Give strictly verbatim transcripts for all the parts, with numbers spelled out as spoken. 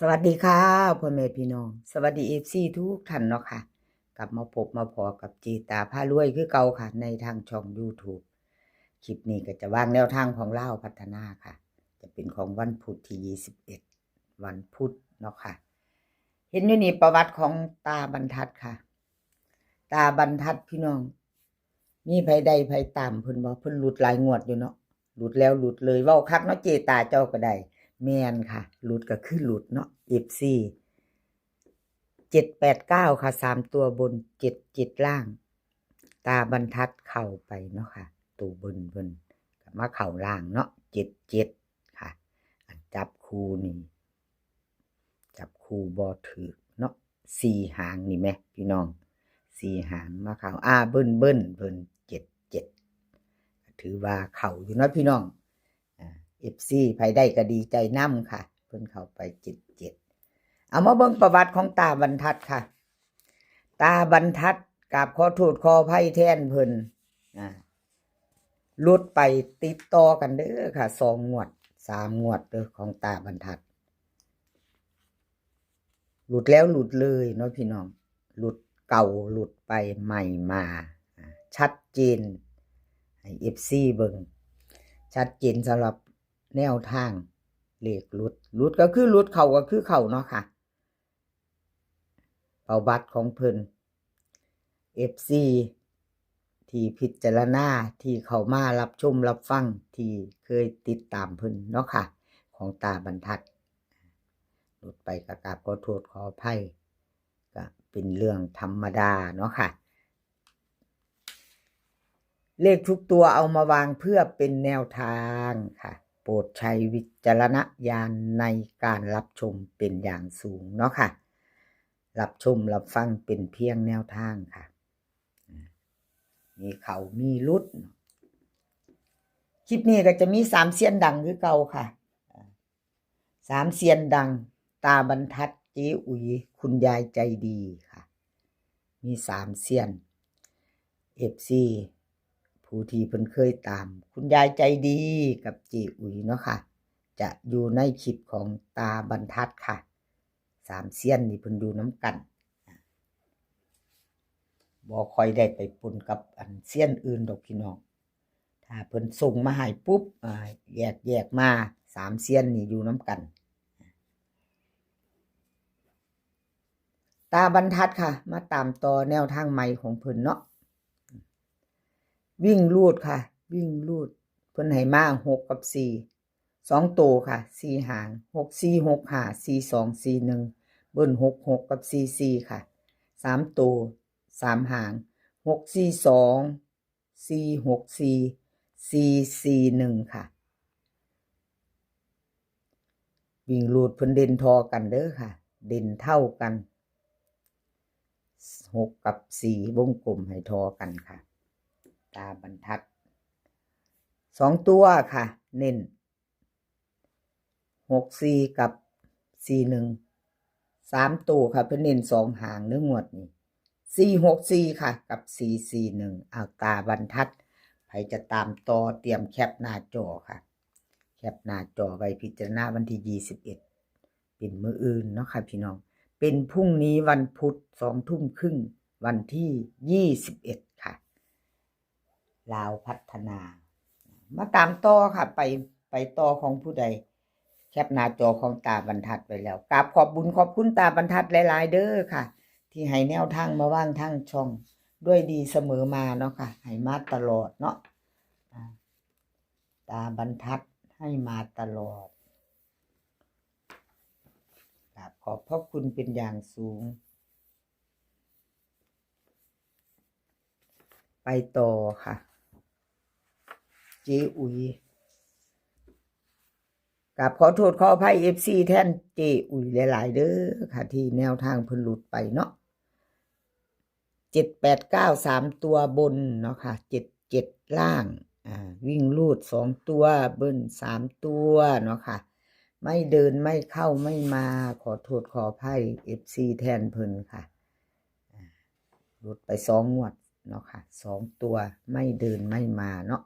สวัสดีค่ะ พ่อแม่พี่น้อง สวัสดี เอฟซี ทุกท่านเนาะค่ะ กลับมาพบมาพอกับเจตาพารวยคือเก่าค่ะ ในทางช่อง YouTube คลิปนี้ก็จะวางแนวทางของลาวพัฒนาค่ะ จะเป็นของวันพุธที่ ยี่สิบเอ็ด วันพุธเนาะค่ะ เห็นอยู่นี่ประวัติของตาบรรทัดค่ะ ตาบรรทัดพี่น้อง มีไผได้ไผตามเพิ่นบ่ เพิ่นหลุดหลายงวดอยู่เนาะ หลุดแล้วหลุดเลย เว้าคักเนาะเจตาเจ้าก็ได้ แม่นค่ะ หลุดก็คือหลุดเนาะ เอฟซี เจ็ดแปดเก้า ค่ะ สามตัวบน เจ็ดเจ็ด ล่าง ตาบรรทัดเข้าไปเนาะค่ะ ตัวบนเพิ่นก็มาเข้าล่างเนาะ เจ็ดเจ็ด ค่ะ อันจับคู่นี่ จับคู่บ่ถืกเนาะ สี่หางนี่แหมพี่น้อง สี่หางมาเข้า อ่า เบิ้ลเบิ้ลเพิ่น เจ็ดเจ็ด ถือว่าเข้าอยู่เนาะพี่น้อง อ่า เอฟซี ไผได้ก็ดีใจนำค่ะ เพิ่นเข้าไป เจ็ดเจ็ด เอามาเบิ่งประวัติของตาบรรทัดค่ะ ตาบรรทัด กราบขอโทษขออภัยแทนเพิ่น อ่า หลุดไปติดต่อกันเด้อค่ะ สองงวด สามงวดเด้อของตาบรรทัด หลุดแล้วหลุดเลยเนาะพี่น้อง หลุดเก่าหลุดไปใหม่มา อ่า ชัดเจน ให้ เอฟซี เบิ่ง ชัดเจนสำหรับแนวทางเลขหลุด หลุดก็คือหลุด เข้าก็คือเข้าเนาะค่ะ ประวัติของเพิ่น เอฟซี ที่พิจารณา ที่เข้ามารับชมรับฟัง ที่เคยติดตามเพิ่นเนาะค่ะ ของตาบรรทัด หลุดไปก็กราบขอโทษขออภัย ก็เป็นเรื่องธรรมดาเนาะค่ะ เลขทุกตัวเอามาวางเพื่อเป็นแนวทางค่ะ โปรดใช้วิจารณญาณในการรับชมเป็นอย่างสูงเนาะค่ะ รับชมรับฟังเป็นเพียงแนวทางค่ะ อ่า มีเข้ามีหลุด คลิปนี้ก็จะมีสามเซียนดังคือเก่าค่ะ อ่า สามเซียนดัง ตาบรรทัด เจ๊อุ๋ย คุณยายใจดีค่ะ มีสามเซียน เอฟซี ผู้ที่เพิ่นเคยตาม คุณยายใจดีกับเจ๊อุ๋ยเนาะค่ะ จะอยู่ในคลิปของตาบรรทัดค่ะ สามเซียนนี่เพิ่นอยู่นำกัน บ่ค่อยได้ไปปนกับอันเซียนอื่นดอกพี่น้อง ถ้าเพิ่นส่งมาให้ปุ๊บ อ่า แยก แยกมา สามเซียนนี่อยู่นำกัน ตาบรรทัดค่ะ มาตามต่อแนวทางใหม่ของเพิ่นเนาะ วิ่งรูดค่ะ วิ่งรูด เพิ่นให้มา หก กับ สี่ สองโตค่ะ สี่หาง หกสี่ หกห้า สี่สอง สี่หนึ่ง เบิ้ล หกหก กับ สี่สี่ ค่ะ สามโต สามหาง หกสี่สอง สี่หกสี่ สี่สี่หนึ่ง ค่ะ วิ่งรูดเพิ่นเด่นทอกันเด้อค่ะ เด่นเท่ากัน หก กับ สี่ วงกลมให้ทอกันค่ะ ตาบรรทัด สองตัวค่ะ เน้น หกสี่ กับ สี่หนึ่ง สามโตค่ะ เพิ่นเน้นสองหางเด้องวดนี้ สี่หกสี่ ค่ะ กับ สี่สี่หนึ่ง เอาตาบรรทัด ไผจะตามต่อเตรียมแคปหน้าจอค่ะ แคปหน้าจอไว้พิจารณาวันที่ ยี่สิบเอ็ด เป็นมื้ออื่นเนาะค่ะพี่น้อง เป็นพรุ่งนี้วันพุธ สองทุ่มครึ่ง วันที่ ยี่สิบเอ็ด ค่ะ ลาวพัฒนา มาตามต่อค่ะ ไป ไปต่อของผู้ใด แคปหน้าจอของตาบรรทัดไว้แล้ว กราบขอบบุญขอบคุณตาบรรทัดหลายๆ เด้อค่ะ ที่ให้แนวทางมาวางทางช่อง ด้วยดีเสมอมาเนาะค่ะ ให้มาตลอดเนาะ อ่า ตาบรรทัดให้มาตลอด กราบขอบพระคุณเป็นอย่างสูง ไปต่อค่ะ เจ๊อุ๋ย กราบขอโทษขออภัย เอฟซี แทนเจ๊อุ๋ยหลายๆ เด้อค่ะ ที่แนวทางเพิ่นหลุดไปเนาะ เจ็ดแปดเก้า สามตัวบนเนาะค่ะ เจ็ดเจ็ด ล่าง อ่า วิ่งรูดสองตัว เบิ้ลสามตัวเนาะค่ะ ไม่เดินไม่เข้าไม่มา ขอโทษขออภัย เอฟซี แทนเพิ่นค่ะ อ่า หลุดไปสองงวดเนาะค่ะ สองตัว ไม่เดินไม่มาเนาะ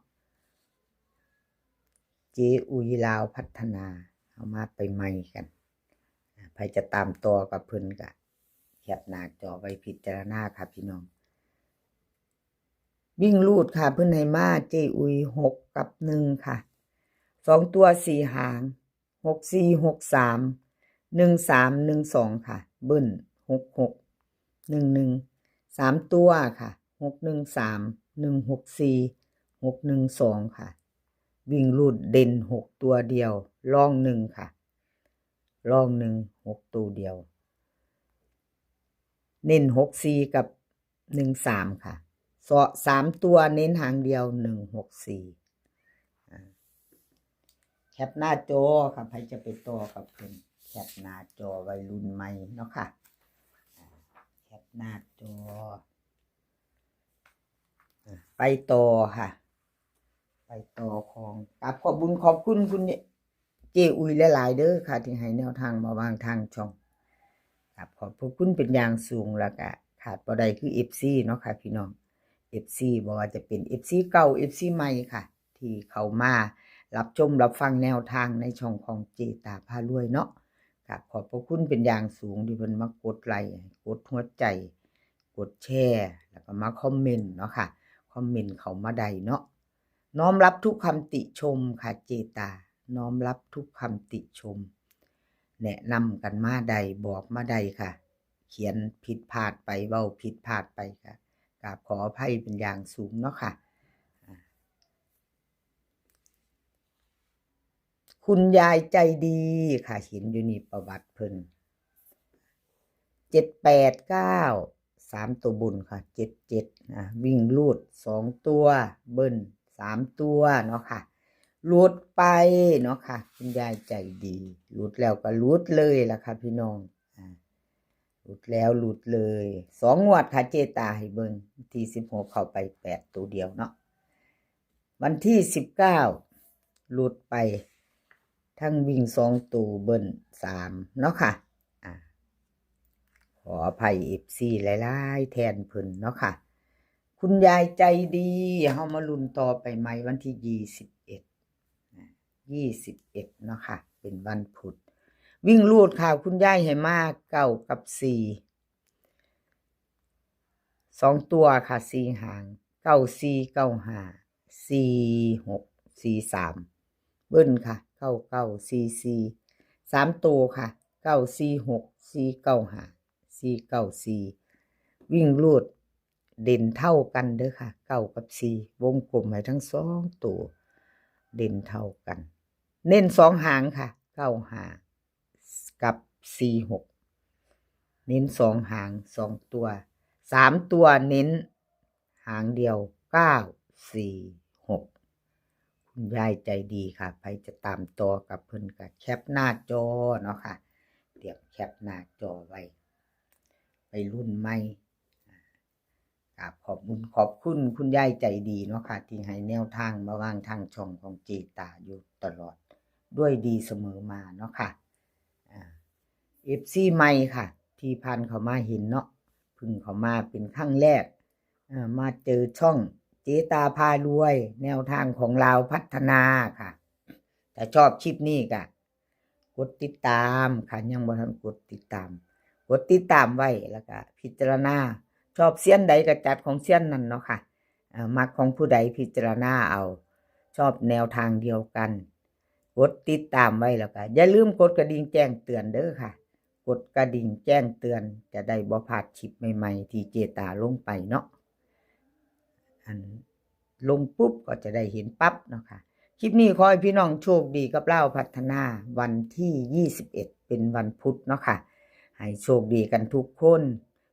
เจ๊อุ๋ยลาวพัฒนา เอามาไปใหม่กัน ใผจะตามต่อกับเพิ่นก็แคปหน้าจอไว้พิจารณาค่ะพี่น้อง วิ่งรูดค่ะ เพิ่นให้มาเจอุยหกกับหนึ่งค่ะ สองตัวสี่หาง หกสี่ หกสาม หนึ่งสาม หนึ่งสองค่ะ เบิ้ล หกหก หนึ่งหนึ่ง สามตัวค่ะ หกหนึ่งสาม หนึ่งหกสี่ หกหนึ่งสองค่ะ วิ่งรูดเด่นหกตัวเดียว รองหนึ่งค่ะ รองหนึ่ง หกตัวเดียว เน้นหกสี่กับหนึ่งสามค่ะ เซาะสามตัวเน้นหางเดียว หนึ่งหกสี่ อ่า แคปหน้าจอค่ะ ใผจะไปต่อกับเพิ่น แคปหน้าจอไว้รุ่นใหม่เนาะค่ะ อ่า แคปหน้าจอ อ่า ไปต่อค่ะ ไปต่อของ กราบขอบบุญขอบคุณคุณเจอุยหลายๆเด้อค่ะ ที่ให้แนวทางมาวางทางช่อง กราบขอบพระคุณเป็นอย่างสูง แล้วก็ขาดบ่ได้คือ เอฟซี เนาะค่ะพี่น้อง เอฟซี บ่ว่าจะเป็น เอฟซี เก่า เอฟซี ใหม่ค่ะ ที่เข้ามารับชมรับฟังแนวทางในช่องของเจตาพารวยเนาะ กราบขอบพระคุณเป็นอย่างสูงที่เพิ่นมากดไลค์ กดหัวใจ กดแชร์ แล้วก็มาคอมเมนต์เนาะค่ะ คอมเมนต์เข้ามาได้เนาะ น้อมรับทุกคำติชมค่ะเจตา น้อมรับทุกคำติชม แนะนำกันมาได้ บอกมาได้ค่ะ เขียนผิดพลาดไป เว้าผิดพลาดไปค่ะ กราบขออภัยเป็นอย่างสูงเนาะค่ะ อ่า คุณยายใจดีค่ะ เห็นอยู่นี่ประวัติเพิ่น เจ็ดแปดเก้า สามตัวบนค่ะ เจ็ดเจ็ด อ่ะ วิ่งรูดสองตัว เบิ้ลสามตัวเนาะค่ะ หลุดไปเนาะค่ะ คุณยายใจดี หลุดแล้วก็หลุดเลยล่ะค่ะพี่น้อง อ่า หลุดแล้วหลุดเลย สองงวดค่ะเจตาให้เบิ่ง ที่สิบหกเข้าไปแปดตัวเดียวเนาะ วันที่สิบเก้าหลุดไป ทั้งวิ่งสองตัวเบิ้ลสามเนาะค่ะ อ่า ขออภัย เอฟซี หลายๆแทนเพิ่นเนาะค่ะ คุณยายใจดี เฮามาลุ้นต่อไปใหม่วันที่ยี่สิบเอ็ด อ่า ยี่สิบเอ็ดเนาะค่ะ เป็นวันพุธ วิ่งรูดค่ะ คุณยายให้มาเก้ากับสี่ สองตัวค่ะ สี่หาง เก้าสี่ เก้าห้า สี่หก สี่สาม เบิ้ลค่ะ เก้าเก้า สี่สี่ สามตัวค่ะ เก้าสี่ หกสี่ เก้าห้า สี่เก้าสี่ วิ่งรูดเด่นเท่ากันเด้อค่ะ เก้ากับสี่ วงกลมให้ทั้งสองตัว เด่นเท่ากัน เน้นสองหางค่ะ เก้าห้า กับสี่หก เน้นสองหางสองตัว สามตัวเน้นหางเดียว เก้าสี่หก คุณยายใจดีค่ะ ใผจะตามต่อกับเพิ่นก็แคปหน้าจอเนาะค่ะ เตรียมแคปหน้าจอไว้ ไปรุ่นใหม่ กราบขอบบุญขอบคุณคุณยายใจดีเนาะค่ะ ที่ให้แนวทางมาวางทางช่องของเจตาอยู่ตลอด ด้วยดีเสมอมาเนาะค่ะ อ่า เอฟซี ใหม่ค่ะ ที่ผ่านเข้ามาเห็นเนาะ เพิ่งเข้ามาเป็นครั้งแรก อ่า มาเจอช่องเจตาพารวย แนวทางของลาวพัฒนาค่ะ ถ้าชอบคลิปนี้ก็กดติดตามค่ะ ยังบ่ทันกดติดตาม กดติดตามไว้ แล้วก็พิจารณา ชอบเซียนใดก็จัดของเซียนนั้นเนาะค่ะ อ่า มักของผู้ใดพิจารณาเอา ชอบแนวทางเดียวกัน กดติดตามไว้ แล้วก็อย่าลืมกดกระดิ่งแจ้งเตือนเด้อค่ะ กดกระดิ่งแจ้งเตือน จะได้บ่พลาดคลิปใหม่ๆที่เจตาลงไปเนาะ อันลงปุ๊บก็จะได้เห็นปั๊บเนาะค่ะ คลิปนี้ขอให้พี่น้องโชคดีกับลาวพัฒนา วันที่ยี่สิบเอ็ดเป็นวันพุธเนาะค่ะ ให้โชคดีกันทุกคน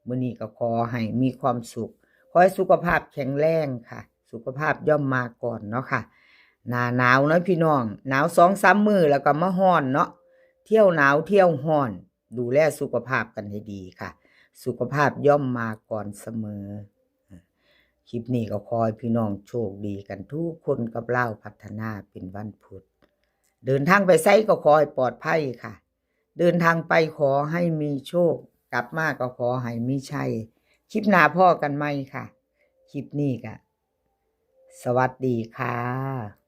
มื้อนี้ก็ขอให้มีความสุข ขอให้สุขภาพแข็งแรงค่ะ สุขภาพย่อมมาก่อนเนาะค่ะ หน้าหนาวเนาะพี่น้อง หนาวสองสามมื้อแล้วก็มาร้อนเนาะ เที่ยวหนาวเที่ยวร้อน ดูแลสุขภาพกันให้ดีค่ะ สุขภาพย่อมมาก่อนเสมอ คลิปนี้ก็ขอให้พี่น้องโชคดีกันทุกคนกับลาวพัฒนาเป็นวันพุธ เดินทางไปไสก็ขอให้ปลอดภัยค่ะ เดินทางไปขอให้มีโชค กลับมาก็ขอให้มีชัย คลิปหน้าพ้อกันใหม่ค่ะ คลิปนี้ก็สวัสดีค่ะ